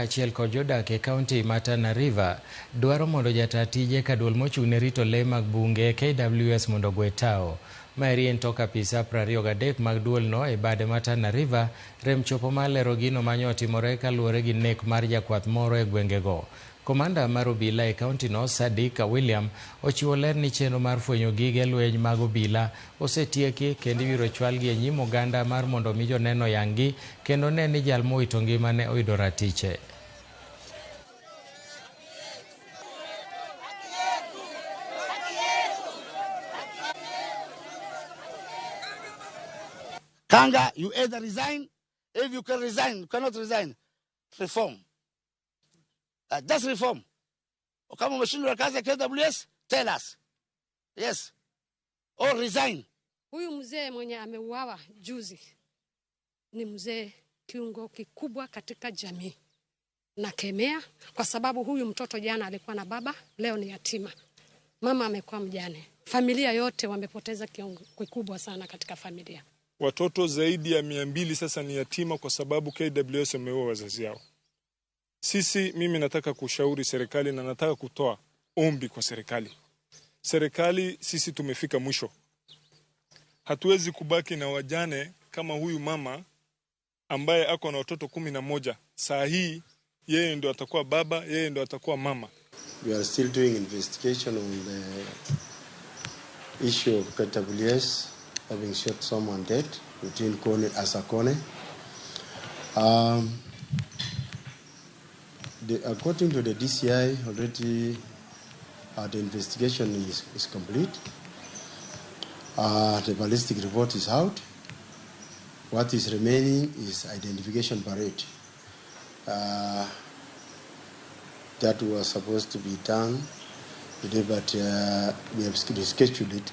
Achiel kod jodak e kaunti ma Tana River dwaro mondo jataa tije ka duol mochung' ne rito lee mag bunge KWS mondo ogwe tao. Maeri en tok apisa 23 mag duolno e bade ma Tana River rem chopo mar lero gino manyo otimore kaluwore gi nek mar jakwath moro e gwengego. Komanda mar obila e kaunti no Sadik William ochiwo ler ni chenro mar fwenyo gige lweny mag obila osetieki kendo ibiro chwalgi e nyim oganda mar mondo mi joneno yang-gi kendo ne ni jal mowito ngimane oyudo ratiche. Kanga, you either resign. If you can resign, you cannot resign. Reform. Just reform. Kama umeshindwa kazi ya KWS, tell us. Yes. Or resign. Huyu mzee mwenye ameuawa juzi ni mzee kiungo kikubwa katika jamii. Nakemea kwa sababu huyu mtoto jana alikuwa na baba, leo ni yatima. Mama amekuwa mjane. Familia yote wamepoteza kiungo kikubwa sana katika familia. Watoto zaidi ya 200 sasa ni yatima kwa sababu KWS wameua wazazi yao. Mimi nataka kushauri serikali na nataka kutoa ombi kwa serikali. Serikali, sisi tumefika mwisho. Hatuwezi kubaki na wajane kama huyu mama ambaye ako na watoto 11. Saa hii yeye ndo atakuwa baba, yeye ndo atakuwa mama. We are still doing investigation on the issue of KWS having shot someone dead between Kone Asakone. According to the DCI, already the investigation is complete. The ballistic report is out. What is remaining is identification parade. That was supposed to be done today, but we have rescheduled it